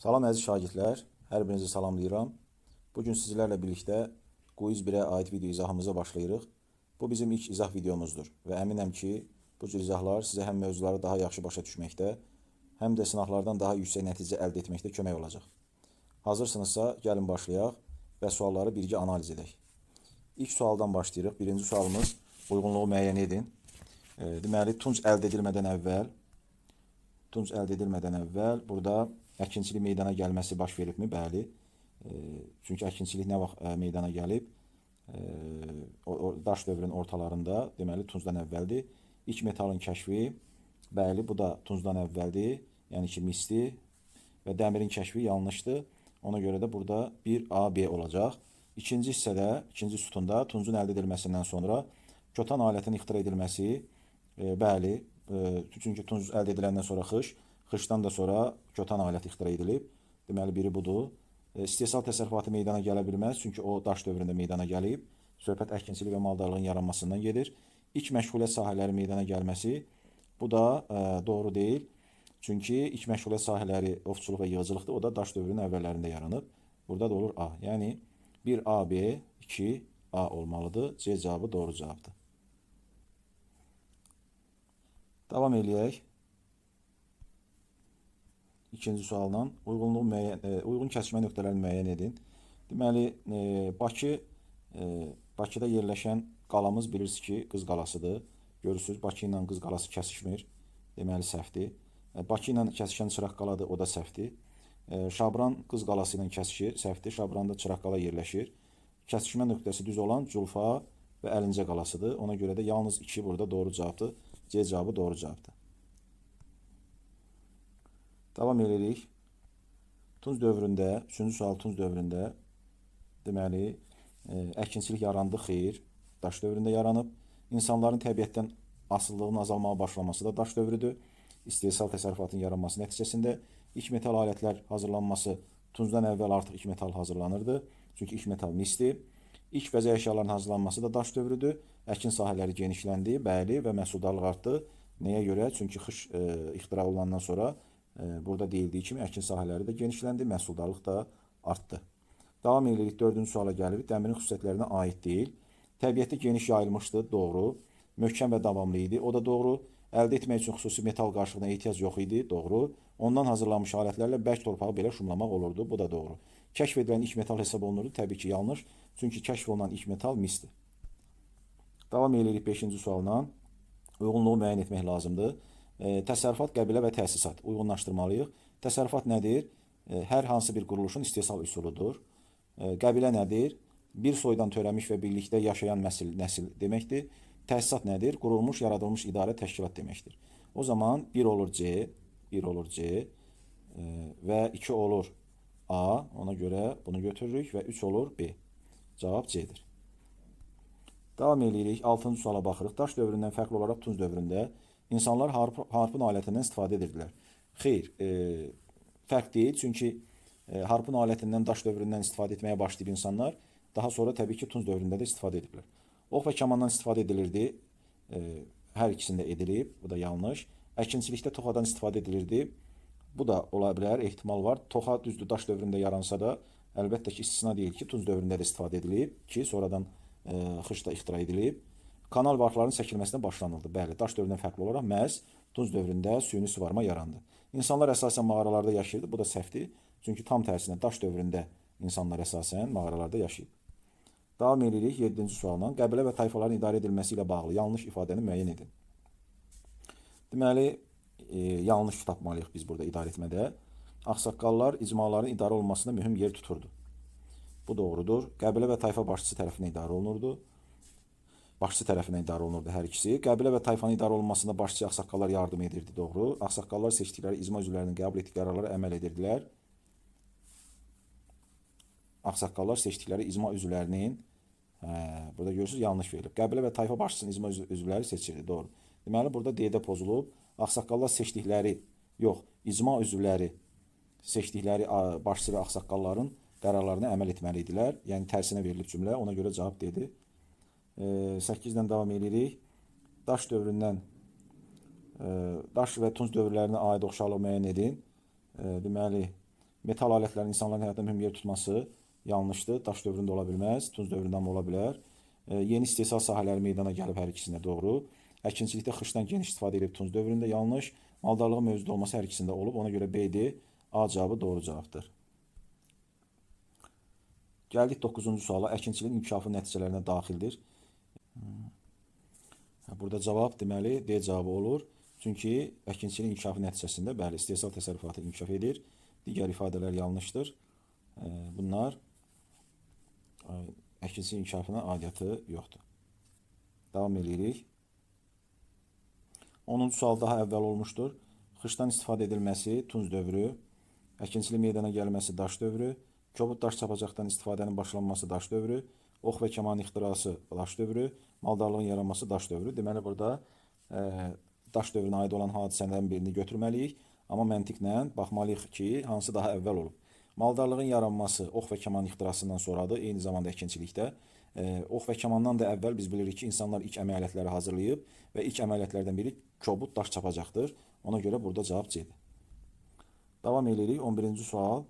Salam əziz şagirdlər, hər birinizi salamlayıram. Bugün sizlərlə birlikdə Quiz 1-ə aid video izahımıza başlayırıq. Bu bizim ilk izah videomuzdur və əminəm ki, bu cür izahlar sizə həm mövzuları daha yaxşı başa düşməkdə, həm də sınaqlardan daha yüksək nəticə əldə etməkdə kömək olacaq. Hazırsınızsa, gəlin başlayaq və sualları birgə analiz edək. İlk sualdan başlayırıq. Birinci sualımız uyğunluğu müəyyən edin. Deməli, tunc əldə edilmədən əvvəl burada əkinçilik meydana gəlməsi baş veribmi? Bəli. Çünki əkinçilik nə vaxt meydana gəlib? Daş dövrünün ortalarında, deməli tuncdan əvvəldir. İlk metalın kəşfi, bəli, bu da tuncdan əvvəldir. Yəni ki, misdir və dəmirin kəşfi yanlışdır. Ona görə də burada 1A, B olacaq. İkinci hissədə, ikinci sütunda tuncun əldə edilməsindən sonra kötan alətinin ixtira edilməsi, bəli, çünki tunc əldə ediləndən sonra xış, xışdan da sonra kötan aləti ixtira edilib. Deməli, biri budur. İstehsal təsərrüfatı meydana gələ bilməz, çünki o daş dövründə meydana gəlib. Söhbət əkinçilik və maldarlığın yaranmasından gedir. İlk məşğuliyyət sahələri meydana gəlməsi, bu da doğru deyil. Çünki ilk məşğuliyyət sahələri ovçuluq və yığıcılıqdır. O da daş dövrünün əvvəllərində yaranıb. Burada da olur A. Yəni 1A, B, 2A olmalıdır. C cavabı doğru cavabdır. Davam eləyək. İkinci sualla uyğunluğu müəyyən, uyğun kəsişmə nöqtələrini müəyyən edin. Deməli, Bakıda yerləşən qalamız bilirsiniz ki, Qız qalasıdır. Görürsünüz, Bakı ilə Qız qalası kəsişmir. Deməli, səhvdir. Bakı ilə kəsişən Çıraq qaladır, o da səhvdir. Şabran Qız qalası ilə kəsişir, səhvdir. Şabranda Çıraq qala yerləşir. Kəsişmə nöqtəsi düz olan Culfa və Əlincə qalasıdır. Ona görə də yalnız 2 burada doğru cavabdır. C cavabı doğru cavabdır. Davam edirik. Tunc dövründə, üçüncü sual Tunc dövründə deməli, əkinçilik yarandı, xeyr. Daş dövründə yaranıb. İnsanların təbiətdən asılılığının azalmağa başlaması da daş dövrüdür. İstehsal təsərrüfatının yaranması nəticəsində ilk metal alətlər hazırlanması tuncdan əvvəl artıq ilk metal hazırlanırdı. Çünki ilk metal misdir. İlk bəzək əşyalarının hazırlanması da daş dövrüdür. Əkin sahələri genişləndi, bəli, və məhsuldarlıq artdı. Nəyə görə? Çünki xış ixtira olunandan sonra burada deyildiyi kimi əkin sahələri də genişləndi, məhsuldarlıq da artdı. Davam edirik, dördüncü suala gəlirik. Dəmirin xüsusiyyətlərinə aid deyil. Təbiətdə geniş yayılmışdı, doğru. Möhkəm və davamlı idi, o da doğru. Əldə etmək üçün xüsusi metal qarışığına ehtiyac yox idi, doğru. Ondan hazırlanmış alətlərlə bərk torpağı belə şumlamaq olurdu, bu da doğru. Kəşf edilən ilk metal hesab olunurdu, təbii ki, yanlış. Çünki kəşf olunan ilk metal misdir. Davam edirik beşinci sualla. Uyğunluğu müəyyən etmək lazımdır. Təsərrüfat, qəbilə və təsisat uyğunlaşdırmalıyıq. Təsərrüfat nədir? Hər hansı bir quruluşun istehsal üsuludur. Qəbilə nədir? Bir soydan törəmiş və birlikdə yaşayan nəsil deməkdir. Təsisat nədir? Qurulmuş, yaradılmış idarə, təşkilat deməkdir. O zaman 1 olur C, 1 olur C və 2 olur A. Ona görə bunu götürürük və 3 olur B. Cavab C-dir. Davam edirik. 6-cı suala baxırıq. Daş dövründən fərqli olaraq Tunc dövründə insanlar harpun alətindən istifadə edirdilər. Xeyr, fərq deyil. Çünki harpun alətindən daş dövründən istifadə etməyə başlayıb insanlar. Daha sonra təbii ki, Tunc dövründə də istifadə ediblər. Ox və kamandan istifadə edilirdi. Hər ikisində edilib. Bu da yanlış. Əkinçilikdə toxadan istifadə edilirdi. Bu da ola bilər, ehtimal var. Toxa düzdür, daş dövründə yaransa da, əlbəttə ki, istisna deyil ki, Tunc dövründə də istifadə edilib ki, sonradan xış da ixtira edilib. Kanal varxların çəkilməsinə başlanıldı. Bəli, daş dövründən fərqli olaraq məhz Tunc dövründə süni suvarma yarandı. İnsanlar əsasən mağaralarda yaşayırdı. Bu da səhvdir. Çünki tam tərsinə daş dövründə insanlar əsasən mağaralarda yaşayıb. Davam edirik 7-ci sualla. Qəbilə və tayfaların idarə edilməsi ilə bağlı yanlış ifadəni müəyyən edin. Deməli, yanlış tapmalıyıq biz burada idarə etmədə. Ağsaqqallar icmaların idarə olunmasında mühüm yer tuturdu. Bu doğrudur. Qəbilə və tayfa başçısı tərəfindən idarə olunurdu. Başçı tərəfindən idarə olunurdu hər ikisi. Qəbilə və tayfanın idarə olunmasında başçıya ağsaqqallar yardım edirdi, doğru. Ağsaqqallar seçdikləri icma üzvlərinin qəbul etdiyi qərarlara əməl edirdilər. Ağsaqqallar seçdikləri icma üzvlərinin, burada görürsünüz, yanlış verilib. Qəbilə və tayfa başçısının icma üzvləri seçirdi, doğru. Deməli, burada D-də pozulub. Ağsaqqallar seçdikləri, yox, icma üzvləri seçdikləri başçı və ağsaqqalların qərarlarına əməl etməli idilər. Yəni, tərsinə verilib cümlə, ona görə cavab dedi. 8-dən davam edirik. Daş dövründən, daş və tunc dövrlərinə aid oxşarlıq müəyyən edin. Deməli, Metal alətlərin insanların həyatında mühüm yer tutması yanlışdır. Daş dövründə ola bilməz, Tunc dövründə amma ola bilər. Yeni istehsal sahələri meydana gəlib hər ikisində doğru. Əkinçilikdə xışdan geniş istifadə edilib Tunc dövründə yanlış. Maldarlığın mövcud olması hər ikisində olub. Ona görə B-dir. A cavabı doğru cavabdır. Gəldik 9-cu suala. Əkinçiliyin inkişafı nəticələrinə daxildir. Burada cavab deməli D cavabı olur. Çünki əkinçiliyin inkişafı nəticəsində bəli, istehsal təsərrüfatı inkişaf edir. Digər ifadələr yanlışdır. Bunlar əkinçiliyin inkişafına aidiyyatı yoxdur. Davam edirik. 10-cu sual daha əvvəl olmuşdur. Xışdan istifadə edilməsi Tunc dövrü, əkinçilik meydana gəlməsi daş dövrü, kobud daş çapacaqdan istifadənin başlanması daş dövrü, ox və kaman ixtirası daş dövrü, maldarlığın yaranması daş dövrü. Deməli burada daş dövrünə aid olan hadisələrdən birini götürməliyik. Amma məntiqlə baxmalıyıq ki, hansı daha əvvəl olub. Maldarlığın yaranması ox və kaman ixtirasından sonradır, eyni zamanda əkinçilikdə. Ox və kamandan da əvvəl biz bilirik ki, insanlar ilk əmək alətləri hazırlayıb və ilk əmək alətlərdən biri kobud daş çapacaqdır. Ona görə burada cavab C-dir. Davam edirik. 11-ci sual.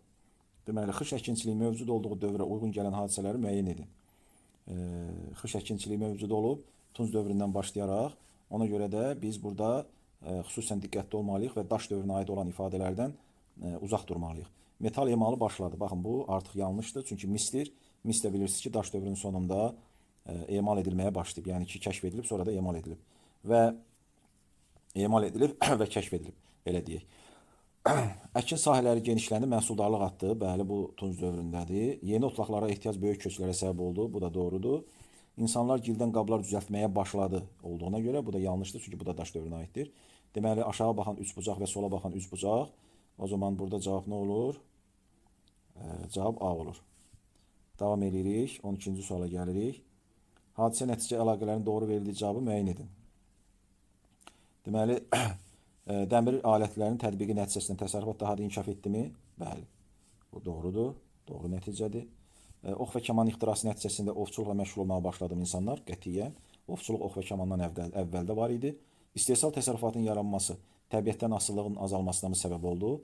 Deməli, xış əkinçiliyi mövcud olduğu dövrə uyğun gələn hadisələri müəyyən edin. Xış əkinçiliyi mövcud olub Tunc dövründən başlayaraq. Ona görə də biz burada xüsusən diqqətli olmalıyıq və daş dövrünə aid olan ifadələrdən uzaq durmalıyıq. Metal emalı başladı. Baxın, bu artıq yanlışdır. Çünki misdir. Mis də bilirsiniz ki, daş dövrünün sonunda emal edilməyə başlayıb. Yəni ki, kəşf edilib, sonra da emal edilib. Və emal edilib və kəşf edilib, belə deyək. Əkin sahələri genişləndi, məhsuldarlıq artdı. Bəli, bu Tunc dövründədir. Yeni otlaqlara ehtiyac böyük köçlərə səbəb oldu. Bu da doğrudur. İnsanlar gildən qablar düzəltməyə başladı olduğuna görə bu da yanlışdır. Çünki bu da daş dövrünə aiddir. Deməli, aşağı baxan üçbucaq və sola baxan üçbucaq. O zaman burada cavab nə olur? Cavab A olur. Davam edirik. 12-ci suala gəlirik. Hadisə nəticə əlaqələrinin doğru verildiyi cavabı müəyyən edin. Deməli, dəmir alətlərinin tətbiqi nəticəsində təsərrüfat daha da inkişaf etdimi? Bəli. Bu doğrudur. Doğru nəticədir. Ox və kaman ixtirası nəticəsində ovçuluqla məşğul olmağa başladı insanlar qətiyyən. Ovçuluq ox və kamandan əvvəldə var idi. İstehsal təsərrüfatının yaranması təbiətdən asılılığın azalmasına mı səbəb oldu?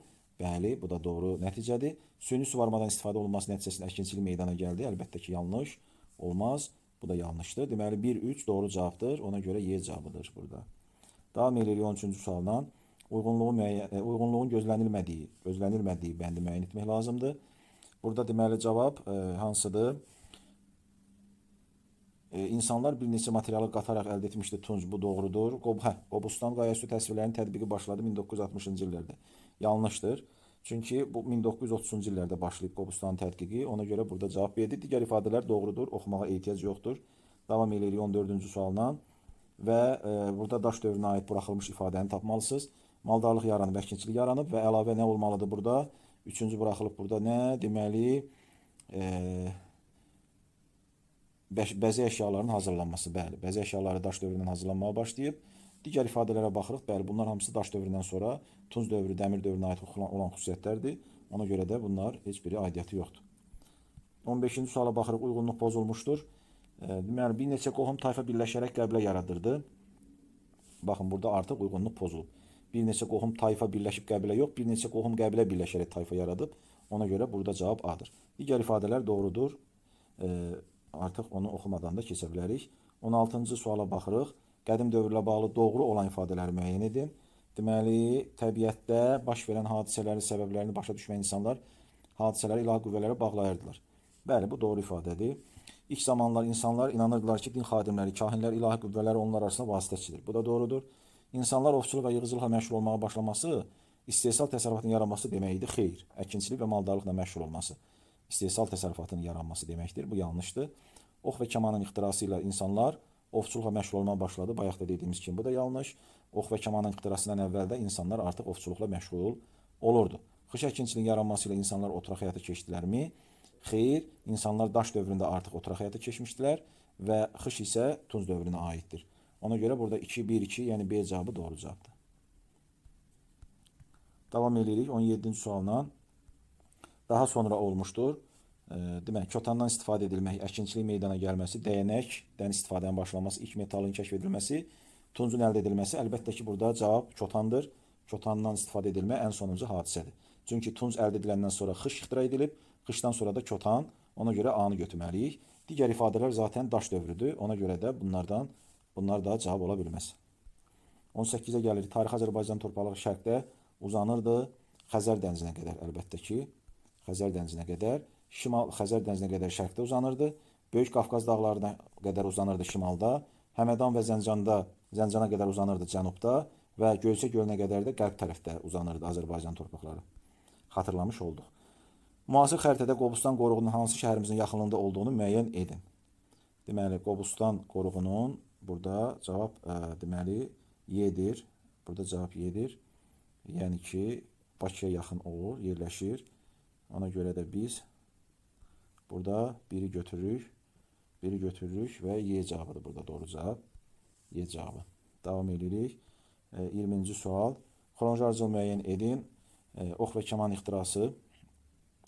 Bəli, bu da doğru nəticədir. Süni suvarmadan istifadə olunması nəticəsində əkinçilik meydana gəldi. Əlbəttə ki, yanlış olmaz. Bu da yanlışdır. Deməli, 1, 3 doğru cavabdır. Ona görə Y cavabıdır burada. Davam edirik 13-cü sualdan. Uyğunluğun gözlənilmədiyi bəndi müəyyən etmək lazımdır. Burada deməli cavab hansıdır? İnsanlar bir neçə materialı qataraq əldə etmişdi tunc, bu doğrudur. Qobustan qayaüstü təsvirlərinin tətbiqi başladı 1960-cı illərdə. Yanlışdır. Çünki bu 1930-cu illərdə başlayıb Qobustanın tədqiqi. Ona görə burada cavab verdi. Digər ifadələr doğrudur. Oxumağa ehtiyac yoxdur. Davam edirik 14-cü sualla. Və burada daş dövrünə aid buraxılmış ifadəni tapmalısınız. Maldarlıq yaranıb, əkinçilik yaranıb və əlavə nə olmalıdır burada? Üçüncü buraxılıb burada nə? Deməli, bəzək əşyalarının hazırlanması. Bəli, bəzək əşyaları daş dövründən hazırlanmağa başlayıb. Digər ifadələrə baxırıq. Bəli, bunlar hamısı daş dövründən sonra Tunc dövrü, dəmir dövrünə aid olan xüsusiyyətlərdir. Ona görə də bunlar heç biri aidiyyatı yoxdur. 15-ci suala baxırıq. Uyğunluq pozulmuşdur. Deməli, bir neçə qohum tayfa birləşərək qəbilə yaradırdı. Baxın, burada artıq uyğunluq pozulub. Bir neçə qohum tayfa birləşib qəbilə yox, bir neçə qohum qəbilə birləşərək tayfa yaradıb. Ona görə burada cavab A-dır. Digər ifadələr doğrudur. Artıq onu oxumadan da keçə bilərik. 16-cı suala baxırıq. Qədim dövrlə bağlı doğru olan ifadələri müəyyən edin. Deməli, təbiətdə baş verən hadisələrin səbəblərini başa düşməyən insanlar hadisələri ilahi qüvvələrə bağlayırdılar. Bəli, bu doğru ifadədir. İlk zamanlar insanlar inanırdılar ki, din xadimləri, kahinlər, ilahi qüvvələr onlar arasında vasitəçidir. Bu da doğrudur. İnsanlar ovçuluq və yığıcılıqla məşğul olmağa başlaması istehsal təsərrüfatının yaranması demək idi. Xeyr, əkinçilik və maldarlıqla məşğul olması istehsal təsərrüfatının yaranması deməkdir. Bu yanlışdır. Ox və kamanın ixtirası ilə insanlar ovçuluqla məşğul olmağa başladı. Bayaq da dediyimiz kimi bu da yanlış. Ox və kamanın ixtirasından əvvəl də insanlar artıq ovçuluqla məşğul olurdu. Xış əkinçiliyin yaranması ilə insanlar oturaq həyata keçdilərmi? Xeyr, insanlar daş dövründə artıq oturaq həyata keçmişdilər və xış isə Tunc dövrünə aiddir. Ona görə burada 2, 1, 2, yəni B cavabı doğru cavabdır. Davam edirik 17-ci sualla. Daha sonra olmuşdur. Demək, kotandan istifadə edilmək, əkinçilik meydana gəlməsi, dəyənəkdən istifadənin başlanması, ilk metalın kəşf edilməsi, tuncun əldə edilməsi. Əlbəttə ki, burada cavab kotandır. Kotandan istifadə edilmə ən sonuncu hadisədir. Çünki tunc əldə ediləndən sonra xış ixtira edilib, xışdan sonra da kotan. Ona görə A-nı götürməliyik. Digər ifadələr zaten daş dövrüdür. Ona görə də bunlar da cavab ola bilməz. 18-ə gəlirik. Tarixi Azərbaycan torpaqları şərqdə uzanırdı Xəzər dənizinə qədər, əlbəttə ki. Xəzər dənizinə qədər. Şimal Xəzər dənizinə qədər şərqdə uzanırdı. Böyük Qafqaz dağlarına qədər uzanırdı şimalda. Həmədan və Zəncana qədər uzanırdı cənubda və Göyçə gölünə qədər də qərb tərəfdə uzanırdı Azərbaycan torpaqları. Xatırlamış olduq. Müasir xəritədə Qobustan qoruğunun hansı şəhərimizin yaxınlığında olduğunu müəyyən edin. Deməli, Qobustan qoruğunun burada cavab deməli Y-dir. Burada cavab Y-dir. Yəni ki, Bakıya yaxın olur, yerləşir. Ona görə də biz burada biri götürürük. Biri götürürük və Y cavabıdır burada doğru cavab. Y cavabı. Davam edirik. 20-ci sual. Xronoloji ardıcıl müəyyən edin. Ox və kaman ixtirası,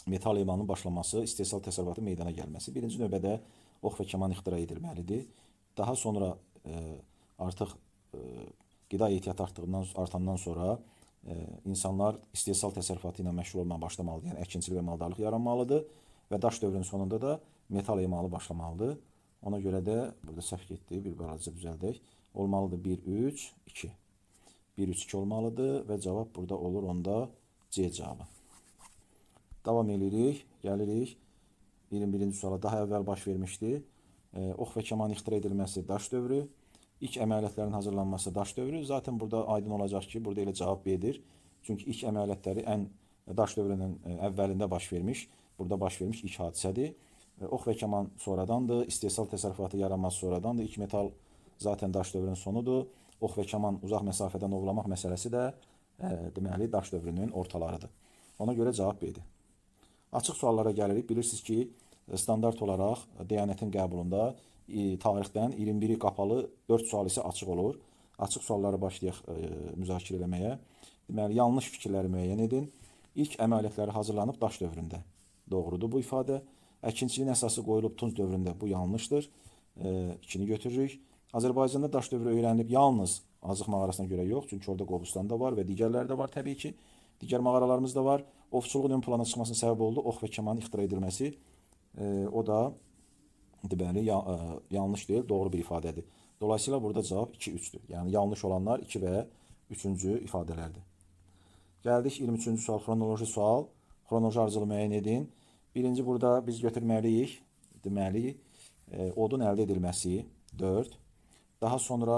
metal emalının başlaması, istehsal təsərrüfatı meydana gəlməsi. Birinci növbədə ox və kaman ixtira edilməlidir. Daha sonra artıq qida ehtiyatı artandan sonra insanlar istehsal təsərrüfatı ilə məşğul olmağa başlamalıdır. Yəni əkinçilik və maldarlıq yaranmalıdır və daş dövrünün sonunda da metal emalı başlamalıdır. Ona görə də burada səhv getdi, bir balaca düzəldək. Olmalıdır 1, 3, 2. 1, 3, 2 olmalıdır və cavab burada olur onda C cavabı. Davam edirik, gəlirik 21-ci suala. Daha əvvəl baş vermişdi. Ox və kaman ixtira edilməsi daş dövrü, ilk əməliyyatların hazırlanması daş dövrü. Zaten burada aydın olacaq ki, burada elə cavab B-dir. Çünki ilk əməliyyatları ən daş dövrünün əvvəlində baş vermiş, burada baş vermiş ilk hadisədir. Ox və kaman sonradandır, istehsal təsərrüfatı yaranması sonradandır. İlk metal zaten daş dövrünün sonudur. Ox və kaman uzaq məsafədən ovlamaq məsələsi də deməli daş dövrünün ortalarıdır. Ona görə cavab B-dir. Açıq suallara gəlirik. Bilirsiniz ki, standart olaraq Diyanətin qəbulunda tarixdən 21-i qapalı, 4 sual isə açıq olur. Açıq suallara başlayaq müzakirə eləməyə. Deməli, yanlış fikirləri müəyyən edin. İlk əməliyyatları hazırlanıb daş dövründə. Doğrudur bu ifadə. Əkinçiliyin əsası qoyulub Tunc dövründə. Bu yanlışdır. 2-ni götürürük. Azərbaycanda daş dövrü öyrənilib yalnız Azıq mağarasına görə yox. Çünki orada Qobustan da var və digərləri də var təbii ki. Digər mağaralarımız da var. Ovçuluğun ön plana çıxmasına səbəb oldu ox və kamanın ixtira edilməsi. O da deməli yanlış deyil, doğru bir ifadədir. Dolayısıyla burada cavab 2-3-dür. Yəni yanlış olanlar 2 və 3-cü ifadələrdir. Gəldik 23-cü sual, xronoloji sual. Xronoloji ardıcılı müəyyən edin. Birinci burada biz götürməliyik. Deməli, odun əldə edilməsi 4. Daha sonra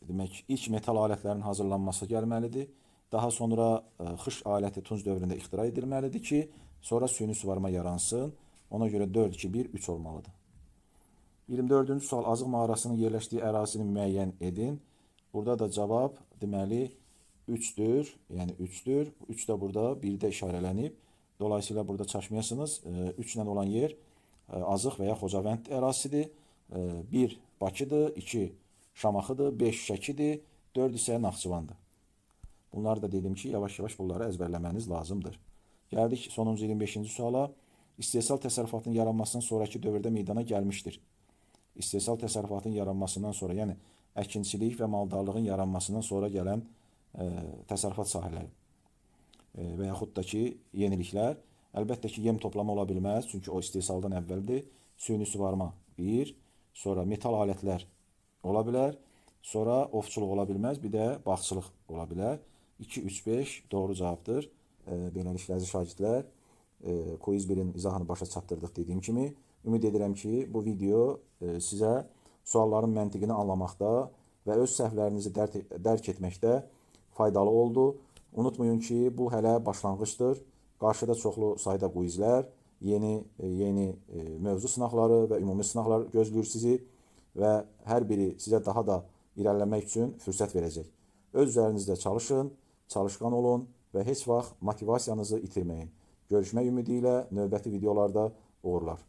demək ilk metal alətlərin hazırlanması gəlməlidir. Daha sonra xış aləti Tunc dövründə ixtira edilməlidir ki, sonra süni suvarma yaransın. Ona görə 4, 2, 1, 3 olmalıdır. 24-cü sual Azıq mağarasının yerləşdiyi ərazini müəyyən edin. Burada da cavab deməli 3-dür. Yəni 3-dür. 3 də burada 1-də işarələnib. Dolayısıyla burada çaşmayasınız. 3 ilə olan yer Azıq və ya Xocavənd ərazisidir. 1 Bakıdır, 2 Şamaxıdır, 5 Şəkidir, 4 isə Naxçıvandır. Bunları da dedim ki, yavaş-yavaş bunları əzbərləməniz lazımdır. Gəldik sonuncu 25-ci suala. İstehsal təsərrüfatının yaranmasından sonraki dövrdə meydana gəlmişdir. İstehsal təsərrüfatının yaranmasından sonra, yəni əkinçilik və maldarlığın yaranmasından sonra gələn təsərrüfat sahələri və yaxud da ki, yeniliklər. Əlbəttə ki, yem toplama ola bilməz, çünki o istehsaldan əvvəldir. Süni suvarma 1, sonra metal alətlər ola bilər, sonra ovçuluq ola bilməz, bir də bağçılıq ola bilər. 2, 3, 5 doğru cavabdır. Beləliklə, əziz şagirdlər, quiz 1-in izahını başa çatdırdıq dediyim kimi. Ümid edirəm ki, bu video sizə sualların məntiqini anlamaqda və öz səhvlərinizi dərk etməkdə faydalı oldu. Unutmayın ki, bu hələ başlanğıcdır. Qarşıda çoxlu sayda quizlər, yeni mövzu sınaqları və ümumi sınaqlar gözləyir sizi və hər biri sizə daha da irəliləmək üçün fürsət verəcək. Öz üzərinizdə çalışın, çalışqan olun və heç vaxt motivasiyanızı itirməyin. Görüşmək ümidi ilə növbəti videolarda uğurlar.